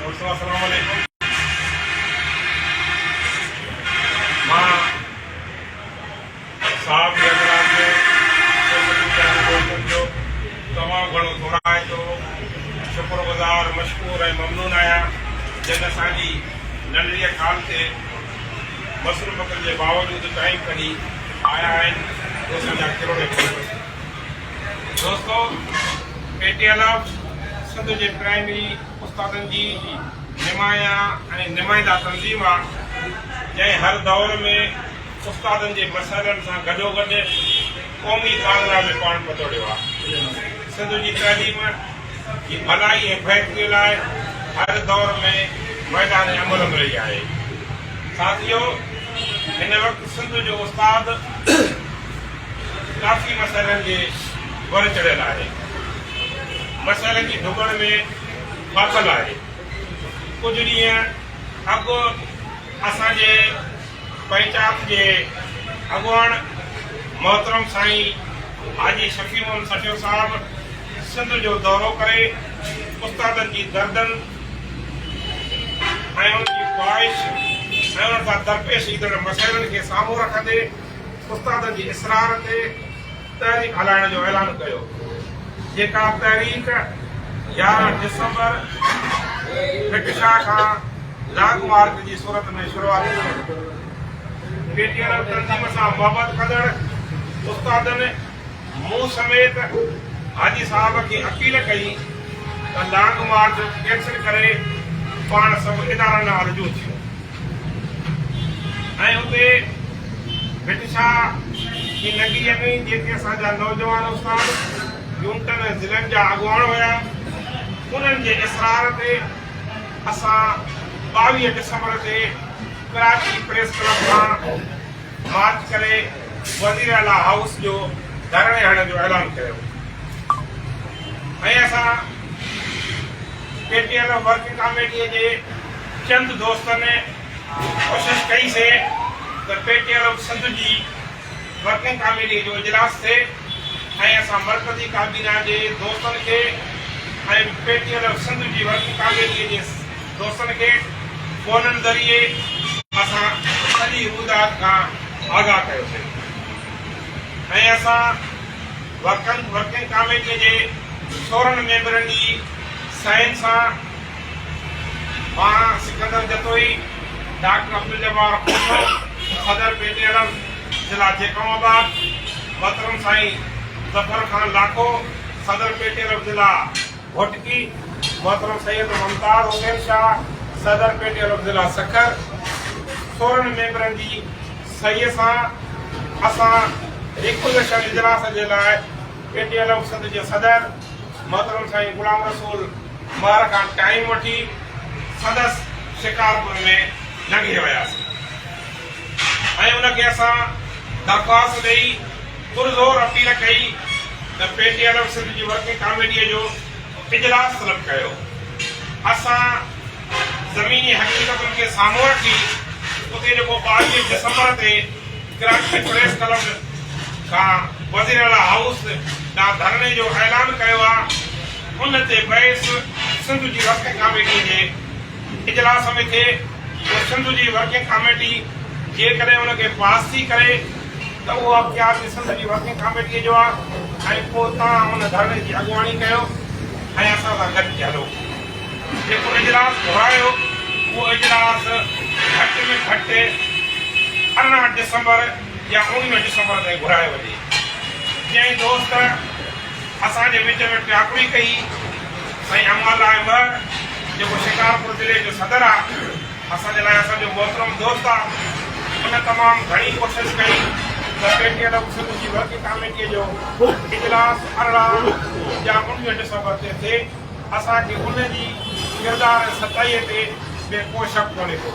دوستو السلام عليڪم مان صاحب حضرات جو سوشل ميڊيا جي دوستن جو تمام گهڻو ٿورائتو شڪر گذار مشڪور ۽ ممنون آهيان جن اسان جي ننڍڙيء ڪال تي مصروفيتن جي باوجود ٽائيم ڪڍي آيا آهن دوستن جا ڪروڙين قرب. دوستو P T L F Sindh جي پرائمري استادن جي نمايان ۽ نمائنده تنظيم آ جنهن هر دور ۾ استادن جي مسئلن سان گڏوگڏ قومي ڪار لاء به پاڻ پتوڙيو آ. سنڌ جي تعليم جي ڀلائي ۽ بهتري لاء هر دور ۾ ميدان عمل ۾ رهي آهي. ساٿيو هن وقت سنڌ جو استاد ڪافي مسئلن جي ور چڙهيل آهي. مسئلن جي ڌٻڻ ۾ ڦاٿل آهي. ڪجهه ڏينهن اڳ اسان جي پنچات جي اڳواڻ محترم سائين حاجي شفيع محمد سٺيو صاحب سنڌ جو دورو ڪري استادن جي دردن ۽ انهن جي خواهش ۽ انهن سان درپيش ايندڙ مسئلن کي سامهون رکندي استادن جي اصرار تي تحريڪ هلائڻ جو اعلان ڪيو، جيڪا تحريڪ 11 ڊسمبر ڀٽ شاهه کان لانگ مارچ جي صورت ۾ شروعات ٿي. پي ٽي ايل تنظيم سان محبت ڪندڙ استادن مون سميت حاجي صاحب کي اپيل ڪئي ته لانگ مارچ ڪينسل ڪري پاڻ سڀ ادارن ڏانهن رجوع ٿيون. ۽ اتي ڀٽ شاهه جي نگريء ۾ جيڪي اسان جا نوجوان استاد يونٽن ۽ ضلعن جا اڳواڻ هيا، انهن جي اصرار تي اسان 22 ڊسمبر تي ڪراچي پريس ڪلب کان مارچ ڪري وزيراعليٰ هائوس جو ڌرڻي هڻڻ جو اعلان ڪيو ۽ اسان پي ٽي ايل ورڪنگ ڪاميٽيء جي چند دوستن ڪوشش ڪئي سي ته پي ٽي ايل سنڌ جي ورڪنگ ڪاميٽيء جو اجلاس ٿئي ۽ اسان مرڪزي ڪابينا جي دوستن کي ۽ پي ٽي ايل سنڌ جي ورڪنگ ڪاميٽيء جي دوستن کي فونن ذريعي اسان سڄي روئداد کان آگاهه ڪيوسين ۽ اسان ورڪنگ ڪاميٽيء جي 16 ميمبرن جي صحين سان مان سڪندر جتوئي، ڊاڪٽر عبدالجبار کوسو، صدر پي ٽي ايل ضلع جيڪب آباد، محترم سائين ظفر خان لاکو، صدر پي ٽي ايل ضلع گهوٽڪي، محترم سيد ممتاز حسين شاهه، صدر پي ٽي ايل ضلع سکر، 16 ميمبرن جي صحيح سان اسان ريڪوزيشن اجلاس جي لاء پي ٽي ايل سنڌ جي صدر محترم سائين غلام رسول مهر کان ٽائيم وٺي سندس شڪارپور ۾ لنگهي وياسين ۽ ان کي اسان درخواست ڏئي پرزور اپيل ڪئي ته پي ٽي ايل سنڌ جي ورڪنگ ڪاميٽيء جو اجلاس طلب ڪيو. اسان زميني حقيقتن کي سامهون رکي اتي جيڪو 22 ڊسمبر تي ڪراچي پريس ڪلب کان وزيراعليٰ هائوس ڏانهن ڌرڻي جو اعلان ڪيو آ ان تي بحث سنڌ جي ورڪنگ ڪاميٽي جي اجلاس ۾ ٿئي پوء سنڌ جي ورڪنگ ڪاميٽي جيڪڏهن ان کي پاس ٿي ڪري ته اهو اختيار به سنڌ جي ورڪنگ ڪاميٽيء جو آهي ۽ پوء توهان ان ڌرڻي جي اڳواڻي ڪيو ۽ اسان سان گڏجي هلو. جيڪو اجلاس گهرايو اهو اجلاس گهٽ ۾ گهٽ 18 ڊسمبر يا 19 ڊسمبر تائين گهرايو وڃي. جنهن دوست اسان جي وچ ۾ ٽياڪڙي ڪئي، سائين امان الله مهر جيڪو شڪارپور ضلعي جو صدر آ، اسان جي لاء اسان جو محترم دوست آ، ان تمام گهڻي ڪوشش ڪئي ته پي ٽي ايل سنڌ جي ورڪنگ ڪاميٽيء جو اجلاس 18 يا 19 ڊسمبر تي ٿئي. اسان کي ان جي ڪردار ۽ سچائيء تي به ڪو شڪ ڪونهي ڪو.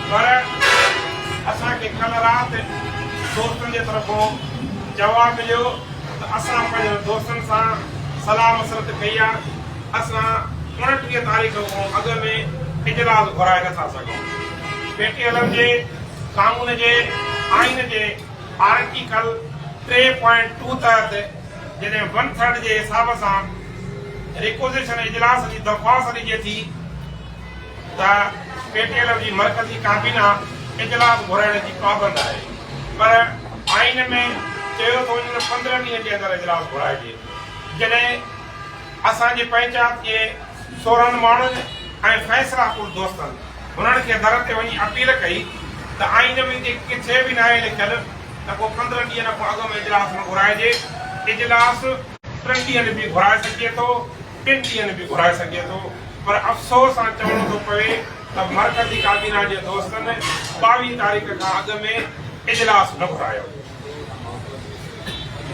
پر اسان کي ڪلهه رات دوستن جي طرفون جواب مليو ته اسان پنهنجن دوستن سان صلاح مشورت ڪئي آ، اسان 29 تاريخ کان اڳ ۾ اجلاس گهرائي نه ٿا سگهون. پي ٽي ايل جي قانون جي آئين جي آرٽيڪل ٽي پوائنٽ ٽو تحت جڏهن ون ٿرڊ جي حساب سان ريڪوزيشن اجلاس جي درخواست ڏجي ٿي ته پي ٽي ايل ايف جي مرڪزي ڪابينا اجلاس گهرائڻ جي پابند آهي پر آئين ۾ چيو ٿو وڃي ته 15 ڏينهن جي اندر اجلاس گهرائجي. جڏهن اسان جي پئنچات جي 16 ماڻهن ۽ فيصله پور دوستن هنن کي در تي وڃي اپيل ڪئي ته آئين ۾ جي ڪٿي به ناهي لکيل ته ڪو 15 ڏينهن کان اڳ ۾ اجلاس نه گهرائجي، اجلاس ٽن ڏينهن به گهرائي سگهجي ٿو، ٻن ڏينهن به گهرائي سگهجي ٿو پر افسوس سان چوڻو ٿو پوي ته مرڪزي ڪابينا جي دوستن 22 تاريخ کان اڳ ۾ اجلاس نه گهرايو.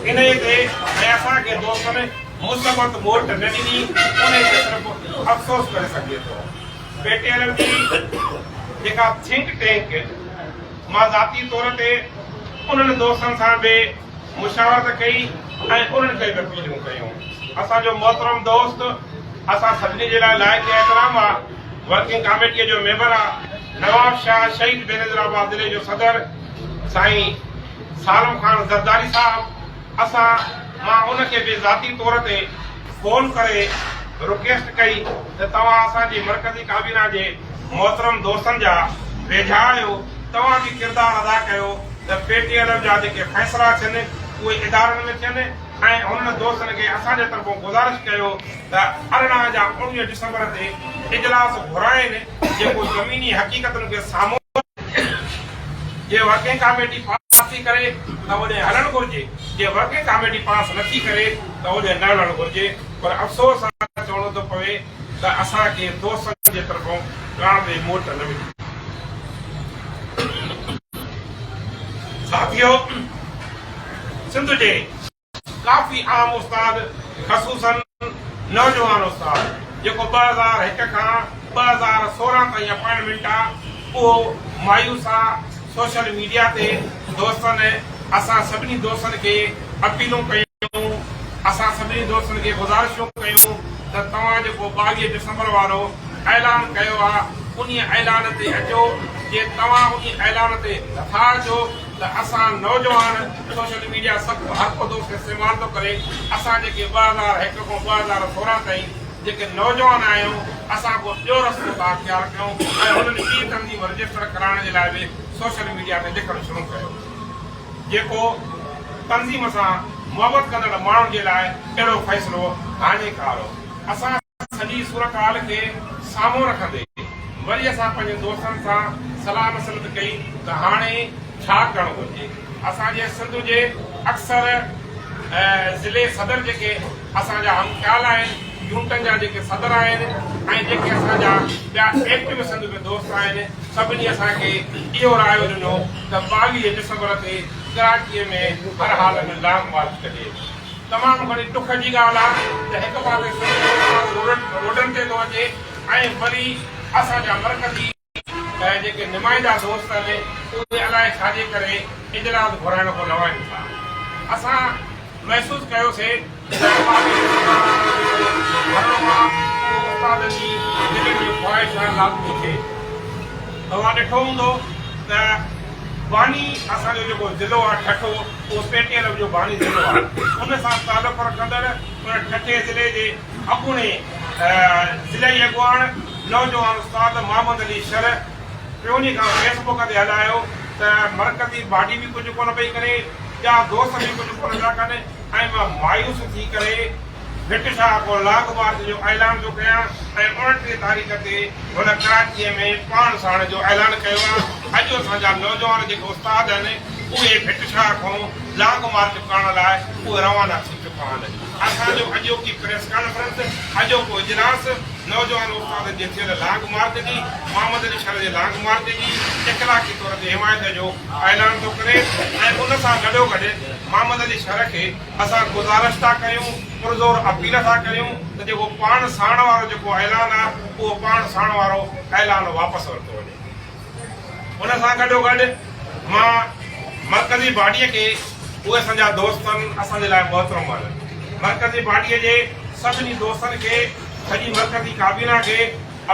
انهيء تي ۽ اسان کي دوستن مثبت موٽ نه ڏني، انهيء تي صرف افسوس ڪري سگهجي ٿو. پي ٽي ايل جي جيڪا ٿنڪ ٽينڪ مان ذاتي طور تي انهن دوستن سان به مشاورت ڪئي ۽ انهن کي به اپيلون ڪيون. اسان جو محترم دوست اسان سڀني جي لاء لائق احترام آ، ورڪنگ ڪاميٽيء جو ميمبر آ، نواب شاهه شهيد بينظير آباد ضلعي جو صدر سائين سالم خان زرداري صاحب اسان مان ان کي به ذاتي طور تي فون ڪري رڪيسٽ ڪئي ته توهان اسان جي مرڪزي ڪابينا جي محترم دوستن جا ويجها آهيو توهان به ڪردار ادا ڪيو ته پي ٽي ايل ايف جا جيڪي فيصلا ٿين اهي ادارن ۾ ٿين ۽ هنن دوستن کي اسان جي طرفون گذارش ڪيو ته 18 جا 19 ڊسمبر تي اجلاس گهرائين جيڪو زميني حقيقتن کي سامهون جي ورڪنگ ڪاميٽي پاس ٿي ڪري ته اوڏي هلڻ گهرجي، جي ورڪنگ ڪاميٽي پاس نه ٿي ڪري ته اوڏي نه هلڻ گهرجي پر افسوس سان چوڻو ٿو پوي ته اسان کي دوستن جي طرفون ڪا به موٽ نه ملي. ساٿيو! سنڌ جي ڪافي عام استاد خصوصاً نوجوان استاد جيڪو 2001 کان 2016 تائين اپائنٽمينٽ آ اهو مايوس آ سوشل ميڊيا تي دوستن اسان سڀني دوستن کي اپيلون ڪيون اسان سڀني دوستن کي گذارشون ڪيون ته توهان جيڪو 22 ڊسمبر وارو اعلان ڪيو آ انهي اعلان تي اچو جي توهان انهي اعلان تي نٿا اچو ته اسان نوجوان سوشل ميڊيا سڀ هر ڪو دوست استعمال ٿو ڪري اسان جيڪي 2001 کان 2016 تائين جيڪي نوجوان آهيون اسان ڪو ٻيو رستو ٿا اختيار ڪيون ۽ هنن ٻي تنظيم رجسٽر ڪرائڻ جي لاء به سوشل ميڊيا تي لکڻ شروع ڪيو جيڪو تنظيم سان محبت ڪندڙ ماڻهن جي لاء اهڙو فيصلو هاڃيڪار هو اسان سڄي صورتحال کي سامهون رکندي وري اسان پنهنجي دوستن سان صلاح مصلحت ڪئي ته هاڻي ڇا ڪرڻ گهرجي. اسان جي سنڌ جي اڪثر ضلعي صدر جيڪي اسان جا هم خيال آهن، يونٽن جا جيڪي صدر آهن ۽ جيڪي اسان جا ٻيا ايڪٽو سنڌ ۾ دوست آهن، سڀني اسان کي اهو رايو ڏنو ته 22 ڊسمبر تي ڪراچيء ۾ هر حال ۾ لانگ مارچ ڪجي. تمام گهڻي ڏک جي ڳالهه آهي ته هڪ پاسي سنڌ جو استاد روڊن تي ٿو اچي ۽ وري اسان جا مرڪزي جيڪي نمائندا دوست آهن اهي الائي ڇا جي ڪري اجلاس گهرائڻ کان لوائن ٿا. اسان محسوس ڪيوسي ته ڌرڻو آهي اهو استادن جي دلين جي خواهش آهي لازمي ٿئي. توهان ڏٺو هوندو ته باني اسان جو جيڪو ضلعو آهي ٺٽو اهو پي ٽي ايل جو باني ضلعو آهي ان سان تعلق رکندڙ ان ٺٽي ضلعي جي اڳوڻي ضلعي اڳواڻ نوجوان استاد محمد علي شر پيوني کان فيس بڪ تي هلايو ته مرڪزي باڊي به ڪجهه ڪونه پئي ڪري ٻيا دوست به ڪجهه ڪونه پيا ڪن ۽ مان مايوس ٿي ڪري ڀٽ شاهه کان لانگ مارچ جو اعلان ٿو ڪيان ۽ 29 تاريخ تي هن ڪراچيء ۾ پاڻ ساڻ جو اعلان ڪيو آهي. اڄ اسان جا نوجوان جيڪي استاد آهن اهي ڀٽ شاهه کان لانگ مارچ ڪرڻ لاء اهي روانا ٿي چڪا آهن. اسان جو اڄوڪي پريس ڪانفرنس، اڄوڪو اجلاس نوجوان استادن جي ٿيل لانگ مارچ جي، محمد علي شر جي لانگ مارچ جي اخلاقي طور تي حمايت جو اعلان ٿو ڪري ۽ ان سان گڏوگڏ محمد علي شر کي اسان گذارش ٿا ڪريون، پرزور اپيل ٿا ڪريون ته جيڪو پاڻ ساڻ وارو جيڪو اعلان آ اهو پاڻ ساڻ وارو اعلان واپس ورتو وڃي. ان سان گڏوگڏ مان مرڪزي باڊيء کي اهي اسان جا دوستن اسان جي لاء محترم آهن. مرڪزي باڊيء جي سڀني دوستن کي سڄي مرڪزي ڪابينا کي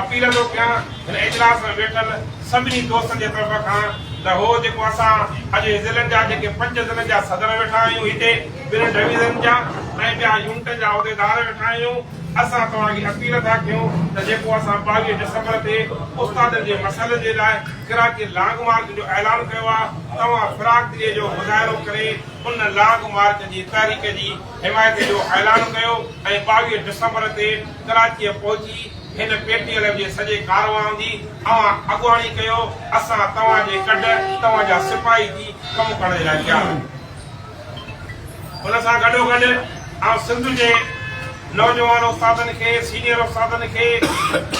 اپيل ٿو ڪيان هن اجلاس ۾ ويٺل سڀني دوستن جي طرف کان ته هو جيڪو اسان اڄ ضلعن جا جيڪي پنج ضلعن جا صدر ويٺا آهيون هتي ٻن ڊويزن جا ۽ ٻيا يونٽن جا عهديدار ويٺا آهيون اسان توهان کي اپيل ٿا ڪيون ته جيڪو اسان 22 ڊسمبر تي استادن جي مسئلن جي لاء ڪراچي لانگ مارچ جو اعلان ڪيو آهي، توهان فراخدليء جو مظاهرو ڪري ان لانگ مارچ جي تحريڪ جي حمايت جو اعلان ڪيو ۽ 22 ڊسمبر تي ڪراچيء پهچي هن پي ٽي ايل ايف جي سڄي ڪاروان جي اوهان اڳواڻي ڪيو، اسان توهان جي ڪڍ توهان جا سپاهي ٿي ڪم ڪرڻ جي لاء تيار آهيون. ان سان گڏوگڏ آئون سنڌ جي نوجوان استادن کي، سينيئر استادن کي،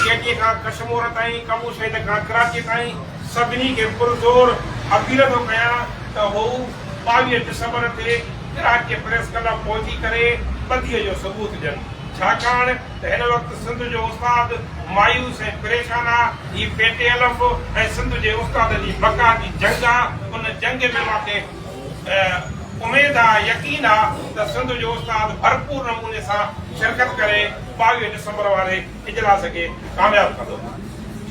ڪيٽي کان ڪشمور تائين، قبو شهيد کان ڪراچي تائين سڀني کي پرزور اپيل ٿو ڪيان ته هو 22 ڊسمبر تي ڪراچي پريس ڪلب پهچي ڪري ٻڌيء جو ثبوت ڏين ڇاڪاڻ ته هن وقت سنڌ جو استاد مايوس ۽ پريشان آ، هي P T L F ۽ Sindh جي استادن جي بقا جي جنگ آ، ان جنگ ۾ مان کي اميد آ يقين آ ته سنڌ جو استاد ڀرپور نموني سان شرڪت ڪري 22 ڊسمبر واري اجلاس کي ڪامياب ڪندو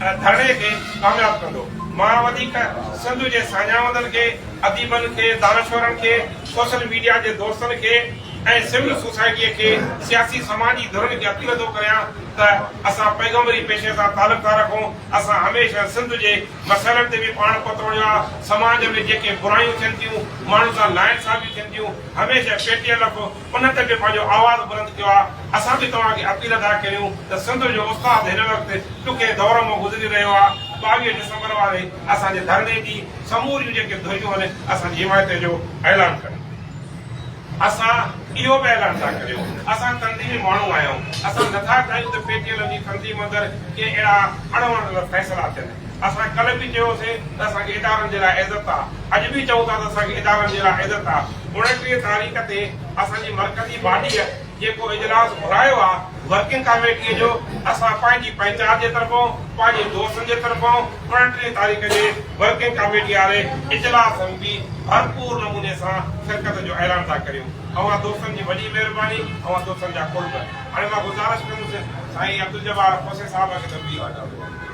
ڌرڻي کي ڪامياب ڪندو مان وڌيڪ سنڌ جي ساڃاهوندن کي اديبن کي دانشورن کي سوشل ميڊيا جي دوستن کي ۽ سول سوسائٽيء کي سياسي سماجي ڌرين کي اپيل ٿو ڪريان ته اسان پيغمبري پيشي سان تعلق ٿا رکون اسان هميشه سنڌ جي مسئلن تي به پاڻ پتوڙيو آ، سماج ۾ جيڪي برايون ٿين ٿيون، ماڻهن سان ناانصافيون ٿين ٿيون، هميشه پي ٽي ايل ايف انهن تي به پنهنجو آواز بلند ڪيو آ، اسان به توهان کي اپيل ٿا ڪريون ته سنڌ جو استاد هن وقت ڏکئي دور مان گذري رهيو آ، 22 ڊسمبر واري اسان جي ڌرڻي جي سموريون جيڪي ڌريون آهن اسان جي حمايت جو اعلان ڪن. اسان اهو به اعلان ٿا ڪريون اسان تنظيمي ماڻهو آهيون، اسان نٿا چاهيون ته پي ٽي ايل جي تنظيم اندر ڪي اهڙا اڻ وڻندڙ فيصلا ٿين. اسان ڪلهه به چيوسين ته اسان کي ادارن جي لاء عزت آ، اڄ به چئون ٿا ته اسان کي ادارن جي لاء عزت آ. 29 تاريخ تي اسان جي مرڪزي باڊيء جيڪو اجلاس گهرايو آ ورڪنگ ڪاميٽيء جو، اسان پنهنجي پنهچار جي طرفون، پنهنجي دوستن جي طرفون 29 تاريخ جي ورڪنگ ڪاميٽي واري اجلاس ۾ به ڀرپور نموني سان شرڪت جو اعلان ٿا ڪريون. اوهان دوستن جي وڏي مهرباني، اوهان دوستن جا قرب. هاڻي مان گذارش ڪندس سائين عبدالجبار کوسي صاحب کي ته بيهه.